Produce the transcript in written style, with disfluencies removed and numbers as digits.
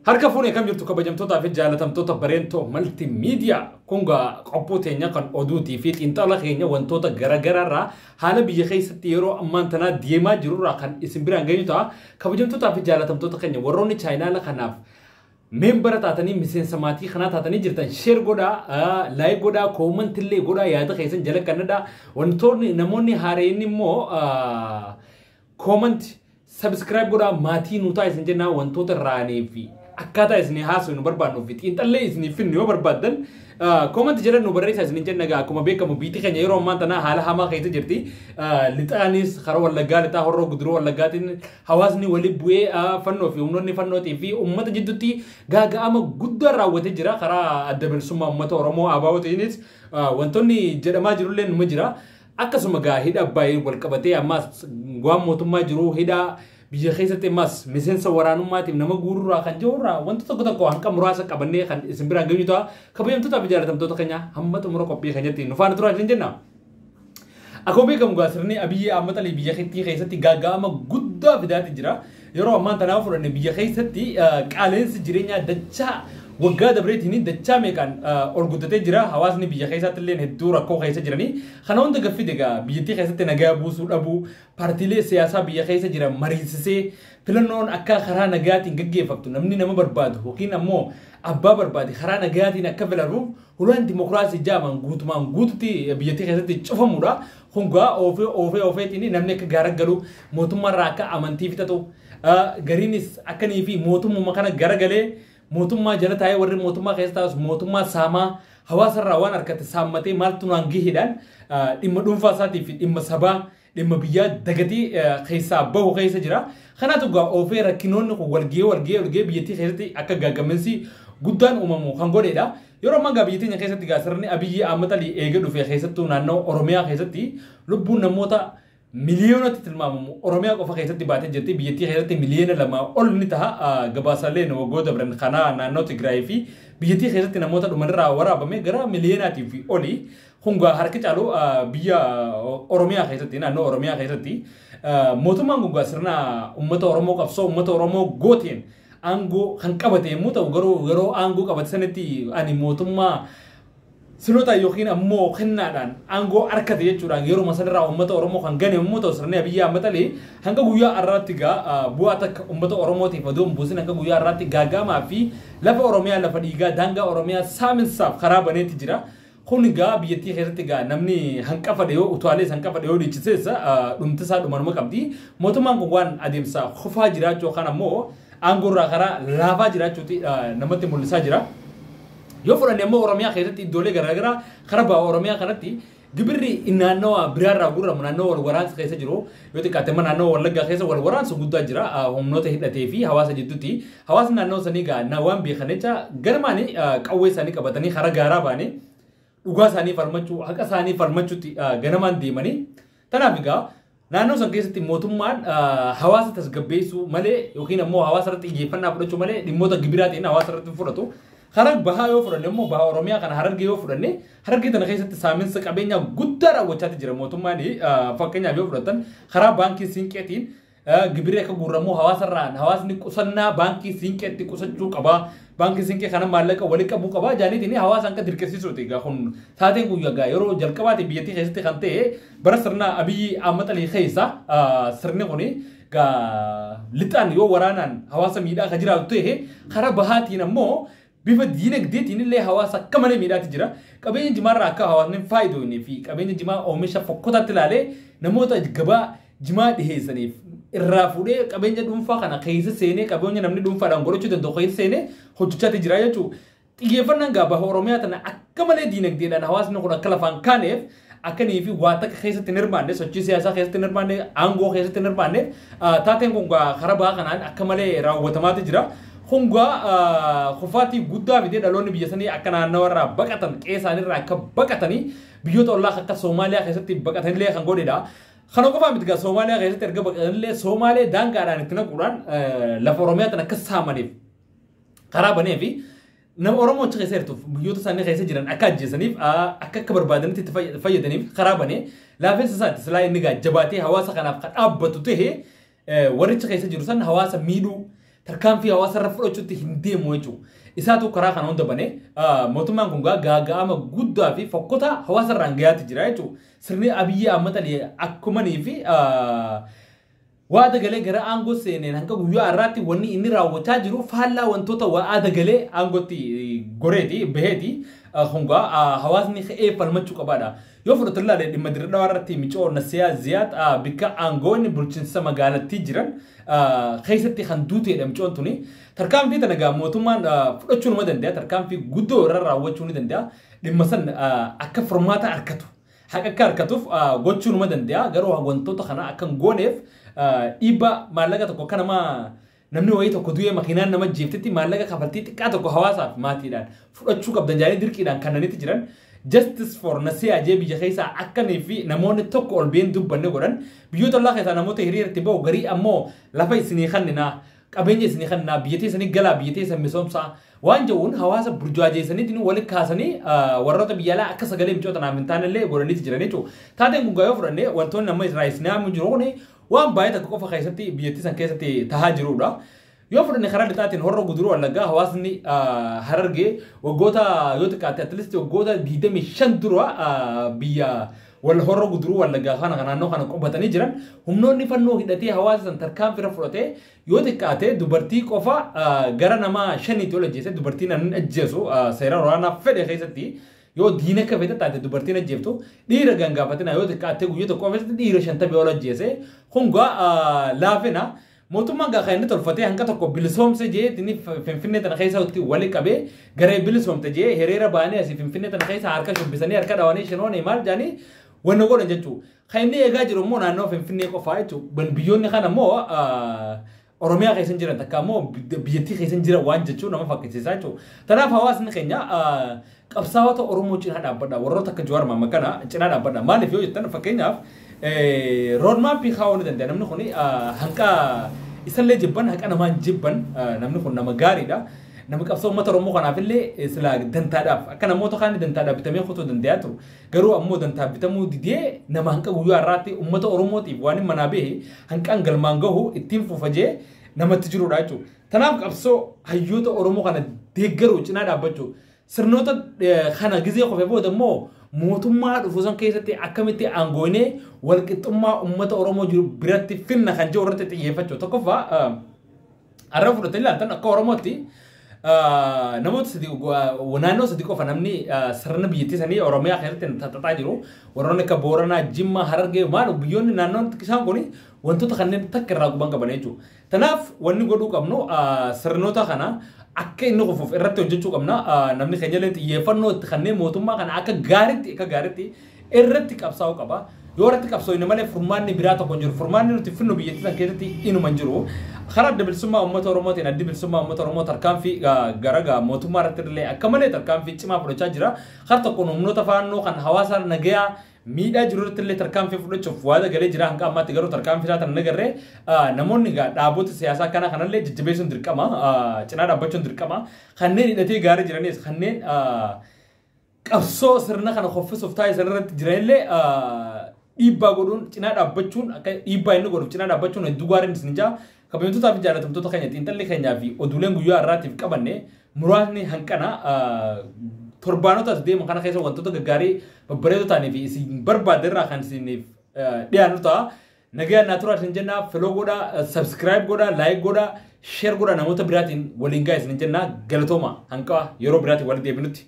Harka fuunee kam jirtu kabajamtootaa fi jaalatamtoota Bareentoo Maltiimiidiyaa kun qophoo teenya kan oduutii fi xiinxala keenya wantoota garaagaraarraa haala biyya keessatti yeroo ammaan tanaa deemaa jirurraa kan isin biraan geenyu ta'a. Kabajamtootaa fi jaalatamtoota keenya warroonni chaayinaala kanaaf meembara taatanii miseensa maatii kanaa taatanii jirtan share godhaa, like godhaa, comment illee godhaa, yaada keessan jala kannadhaa. Wantoonni namoonni haareen immoo comment, subscribe godhaa, maatii nu ta'a isin jennaa. Wantoota irraanii fi akkaataa isin haasofnu barbaadnuu fi xiinxallee isiniif finnu yoo barbaaddan comment jedhan nu barreessaa isin jenna. Egaa akkuma beekamu biyyi keenya yeroo ammaan tanaa haala hamaa keessa jirti. Lixaanis karaa Wallaggaa lixaa Horroo Guduruu Wallaggaatiin hawaasni wali bu'ee fannoo fi humnoonni fannootii fi uummata jidduutti gaaga'ama guddaa raawwatee jira. Karaa Adda Bilisummaa Uummata Oromoo ABO'tiinis wantoonni jedhamaa jirullee numa jira. Akkasuma gaa hidha baay'ee wal qabatee ammas waan mootummaa jiru hidha biyya keessatti ammas miseensa waraanummaatiif nama guururraa kan jirurraa wanta tokko tokko hanqa muraasa qabannee kan isin biraan geenyu ta'a. Kabajamtootaa fi jaalatamtoota keenya hamma xumura qophii keenyatti nu faana turaa isin jenna. Akkuma beekamu gaa sirni Abiyyi Ahmad Alii biyya keessatti gaaga'ama guddaa fidaati jira. Yeroo ammaan tanaa fudhanne biyya keessatti qaala'insi jireenyaa dachaa waggaa dabreetiin dachaa meeqaan ol guddatee jira. Hawaasni biyya keessatti illee hedduu rakkoo keessa jiranii. Kana hunda gaffide egaa biyyattii keessatti nagaa buusuu dhabuu, paartiilee siyaasaa biyya keessa jiran mariisisee filannoon akka karaa nagaatiin gaggeeffamtu, namni nama barbaadu yookiin ammoo abbaa barbaade karaa nagaatiin akka filatuuf hulaan dimokiraasii jaaman guutumaan guututti biyyattii keessatti cufamuudha. Hungaa oofee oofee oofeetiin namni akka gaara galu, mootummaarraa akka amantii fixatu, gariinis akkanii fi mootummuma kana garagalee mootummaa jala taa'ee warri mootummaa keessa taa'us mootummaa saamaa hawaasarraa waan harkate saammatee maaltu naan gaheedhaan dhimma dhuunfaa isaatii fi dhimma sabaa dhimma biyyaa dagatee keessaa bahu keessa jira. Kanaatu egaa oofee rakkinoonni kun walgahee walgahee walgahee biyyattii keessatti akka gaagamiinsi guddaan uumamu kan godhedha. Yeroo ammaa gaa biyya teenya keessatti gaa sirni Abiyyi Ahmad Alii eega dhufe keessattuu naannoo Oromiyaa keessatti lubbuun namoota miliyoonatti tilmaamamu Oromiyaa qofa keessatti baatee jirti. Biyyattii keessatti miliyoona 2 ol ni ta'a. Gabaasaaleen waggoota dabran kanaa naannoo Tigraay fi biyyattii keessatti namoota dhumanirraa waraabame gara miliyoonaatii fi oli. Kun gaa harki caalu biyya Oromiyaa keessatti, naannoo Oromiyaa keessatti. Mootummaan kun gaa sirna uummata Oromoo, qabsoo uummata Oromoo gooteen aangoo kan qabate yommuu ta'u, garuu yeroo aangoo qabate sanitti ani mootummaa silota yookiin ammoo kennaadhaan aangoo harkate jechuudhaan yeroo sanarraa uummata Oromoo kan gane yommuu ta'u, sirni Abiyyi Ahmad Alii hanga guyyaa har'aatti gaa bu'aa takka uummata Oromootiif odoo hin buusin hanga guyyaa har'aatti gaagaamaa fi lafa Oromiyaa, lafa dhiigaa, daangaa Oromiyaa saaminsaaf karaa baneetti jira. Kun egaa biyyattii keessatti egaa namni hanqafa dhiyoo utaalee hanqafa dhiyoo dhiichiseessa dhumti isaa dhumanuma qabdi. Mootummaan kun waan adeemsa kufaa jiraachuu kan ammoo aangoo irraa karaa laafaa jiraachuuti namatti mul'isaa jira. Yoo fudhanne immoo Oromiyaa keessatti iddoolee garaagaraa karaa baha Oromiyaa kanatti gibirri naannawa biraarraa guurramu naannoo wal waraansa keessa jiru, yoo xiqqaate immoo naannoo Wallaggaa keessa wal waraansa guddaa jira humnoota hidhatee fi hawaasa jidduutti. Hawaasni naannoo sanii gaa waan beekan jecha garmaanii qawwee isaanii qabatanii karaa gaaraa baanii dhugaa isaanii falmachuu, haqa isaanii falmachuutti ganamaan deemanii. Tanaaf egaa naannoo san keessatti mootummaan hawaasa tasgabbeessuu malee yookiin ammoo hawaasa irratti xiyyeeffannaa fudhachuu malee dhimmoota gibiraatiin hawaasa irratti fudhatu. Karaa bahaa yoo fudhanne immoo bahaa Oromiyaa kana Harargee yoo fudhanne, Harargee tana keessatti saaminsa qabeenyaa guddaa raawwachaa jira mootummaan. Fakkeenyaaf yoo fudhatan karaa baankii Siinqeetiin gibirri akka guurramu hawaasarraan, hawaasni qusannaa baankii Siinqeetti qusachuu qaba. Baankii Siinqee kana maallaqa walii qabuu qaba jaaniitiin hawaasa akka dirqisiisuuti. Egaa kun taateen guyyaa egaa yeroo jalqabaati biyyattii keessatti kan ta'e bara sirna Abiyyi Ahmad Alii keessa. Sirni kuni lixaan yoo waraanaan hawaasa miidhaa kan jiraatu ta'e, karaa bahaatiin ammoo bifa diinagdeetiin illee hawaasa akka malee miidhaatti jira. Qabeenya jimaarraa akka hawaasni faayidoonii fi qabeenya jimaa oomisha fokkotaatti ilaalee namoota gabaa jimaa dhiheessaniif irraa fuudhee qabeenya dhuunfaa kana keessa seenee, qabeenya namni dhuunfaadhaan godhachuu danda'u keessa seenee hojjechaatti jira jechuudha. Xiyyeeffannaan gaa baha Oromiyaa tana akka malee diinagdeedhaan hawaasni kun akka lafaan kaaneef, akkanii fi waa takka keessatti hin hirmaanne, sochii siyaasaa keessatti hin hirmaanne, aangoo keessatti hin hirmaanne, taateen kun gaa karaa baha kanaan akka malee raawwatamaatti jira. Kun gaa kufaatii guddaa fidee dhaloonni biyya sanii akka naannawarraa baqatan, qe'ee isaaniirraa akka baqatanii biyyoota ollaa akka Soomaaliyaa keessatti baqatanillee kan godhedha. Kana qofaa miti gaa, Soomaaliyaa keessatti erga baqatanillee Soomaalee daangaadhaan itti naquudhaan lafa Oromiyaa tan akka saamaniif karaa banee fi nama Oromoo achi keessa jirtuuf biyyoota isaanii keessa jiran akka ajjeesaniif, akka barbaadanitti itti fayyadaniif karaa banee. Laafeensa isaatti silaa inni gaa jabaatee hawaasa kanaaf kan dhaabbatu ta'e, warricha keessa jiru san hawaasa miidhuu Tarkaanfii hawaasa irra fudhachuutti hin deemu jechuudha. Isaatu karaa kana hunda banee mootummaan kun gaaga'ama guddaa fi fokkota hawaasa irraan gahaatti jira jechuudha. Sirni Abiyyi Ahmad Ali akkumanii fi waada galee gara aangoo seeneen hanga guyyaa har'aatti wanni inni raawwachaa jiru faallaa wantoota waada galee aangootti goreeti baheeti hungaa hawaasni ka'ee falmachuu qabaadha. Yoo fudhatu ilaalee dhimma Dirre irratti micoo Nasiyaa Ziyaad bikka aangoonni bulchiinsa magaalattii jiran keessatti kan duuteedha micoon tuni. Tarkaanfii tana egaa mootummaan fudhachuu numa danda'a. Tarkaanfii guddoo irra raawwachuu ni danda'a. Dhimma san akka furmaata argatu. Haqa akka argatuuf gochuu numa danda'a. Garuu wantoota kana akka hin gooneef dhiibbaa maallaqa tokko akka nama namni wayii tokko du'ee makiinaan nama jeeftetti maallaqa kafaltii xiqqaa tokko hawaasaaf maatiidhaan fudhachuu qabdan jaanii dirqiidhaan kannanitti jiran. Justice for Nasiyaa jee biyya keessaa akkanii fi namoonni tokko ol been dubbanne godhan biyyoota ollaa keessaa namoota hiriiratti bahu garii ammoo lafa isinii kanninaa qabeenya isinii kanninaa biyya teessanii galaa biyya teessan misoomsaa waan jedhuun hawaasa burjaajeessaniitiin walitti kaasanii warroota biyya alaa akka sagalee micoota naaf hin taanellee godhaniiti jiran jechuudha. Taateen kun yoo fudhannee wantoonni amma Israa'el jiru kun waan baay'ee tokko qofa keessatti biyyattii san keessatti tahaa jirudha. Yoo fudhanne karaa lixaatiin Horroo Guduruu Wallaggaa hawaasni Harargee waggoota yoo xiqqaate atleast waggoota 25 dura biyya wal Horroo Guduruu Wallaggaa kana naannoo kana qubatanii jiran humnoonni fannoo hidhatee hawaasa san tarkaanfii irra fudhatee yoo xiqqaate dubartii qofa gara nama 5 ol ajjeese dubartiin namni ajjeesu seera waraanaa fedhe keessatti yoo diina akka fedhe taate dubartiin ajjeeftu dhiira gangaafatina yoo xiqqaate guyyaa tokko keessatti dhiira 50 ol ajjeese hungaa laafina. Mootummaan gaafa inni tolfatee hanga tokko bilisoomse jee inni Finfinnee tana keessatti wali qabee garee bilisoomte jee hiriira baanee asii Finfinnee tana keessa harka shubbisanii harka dhawanii shinoonee maal jedhanii wanna godhan jechuudha. Kan inni eegaa jiru immoo naannoo Finfinnee qofaa jechuudha. Biyyoonni kana immoo Oromiyaa keessa jiran takka immoo biyyattii keessa jiran waan jechuun nama fakkisiisaa jechuudha. Kanaaf hawaasni keenya qabsaa'ota Oromoo cinaa dhaabbadha. Warroota akka Jawaar Mohaammed kana cinaa dhaabbadha. Maaliif yoo jettan fakkeenyaaf roodmaappii kaa'uu ni danda'a. Namni kun hanqa isallee jibban haqa namaan jibban namni kun nama gaariidha. Nama qabsoo uummata Oromoo kanaaf illee silaa dantaadhaaf akka namoota kaan dantaadhaaf bitamee kutuu danda'a turu. Garuu ammoo dantaaf bitamuu didee nama hanqa guyyaa har'aatti uummata Oromootiif waan hin manaa bahe hanqaan galmaan gahu ittiin fufajee namatti jirudha jechuudha. Kanaaf qabsoo hayyoota Oromoo kana deeggaruu cinaa dhaabbachuu sirnoota kana gizee qofee booda immoo mootummaa dhufu san keessatti akkamitti aangoonee walqixxummaa uummata Oromoo jiru biratti finna kan jiru irratti xiyyeeffachuu. Tokkoffaa har'a fudhatanii ilaaltan akka Oromootti namoota sadii naannoo sadii qofa namni sirna biyyattii sanii Oromiyaa keessatti taxaxaa jiru. Warroonni akka Booranaa, Jimmaa, Harargee maal biyyoonni naannoon isaan kun wantoota kanneen takka irraa guban qaban jechuudha. Kanaaf wanni godhuu qabnu sirnoota kana akka inni kufuuf irratti hojjechuu qabna. Namni keenya illee xiyyeeffannoo itti kanneen mootummaa kana akka gaariitti irratti qabsaa'uu qaba. Yoo irratti qabsoofne malee furmaanni biraa tokko hin jiru. Furmaanni nuti finnu biyyattii san keessatti inuma hin jiru. Karaa adda bilisummaa uummata Oromootiin addi bilisummaa uummata Oromoo tarkaanfii gara mootummaa irratti illee akka malee tarkaanfii cimaa fudhachaa jira. Karaa tokkoon humnoota faannoo kan hawaasa nagayaa miidhaa jiru irratti illee tarkaanfii fudhachuuf waada galee jira. Hanga ammaatti garuu tarkaanfii isaa tan nagarree namoonni dhaabota siyaasaa kana kanallee jajjabeessuun dirqama cinaa dhaabbachuun dirqama. Kanneen hidhatee gaarii jiranis kanneen qabsoo sirna kana hoffisuuf taasisan irratti jiranillee dhiibbaa godhuun cinaa dhaabbachuun akka dhiibbaa inni godhuuf cinaa dhaabbachuun hedduu gaariin isin jaa. Kabajamtootaa fi jaallatamtoota keenya xiinxalli keenyaa fi oduuleen guyyaa har'aatiif qabanne muraasni hanqana torbaanota as deeman kana keessa wantoota gaggaarii babbareedoo ta'anii fi isin barbaadde irraa kan isiniif dhiyaannu ta'a. Nagaan naa turaa isin jennaa follow godhaa, subscribe godhaa, like godhaa, share godhaa namoota biraatiin waliin gahaa isin jennaa galatooma hanqa yeroo biraatiin walitti deebinutti.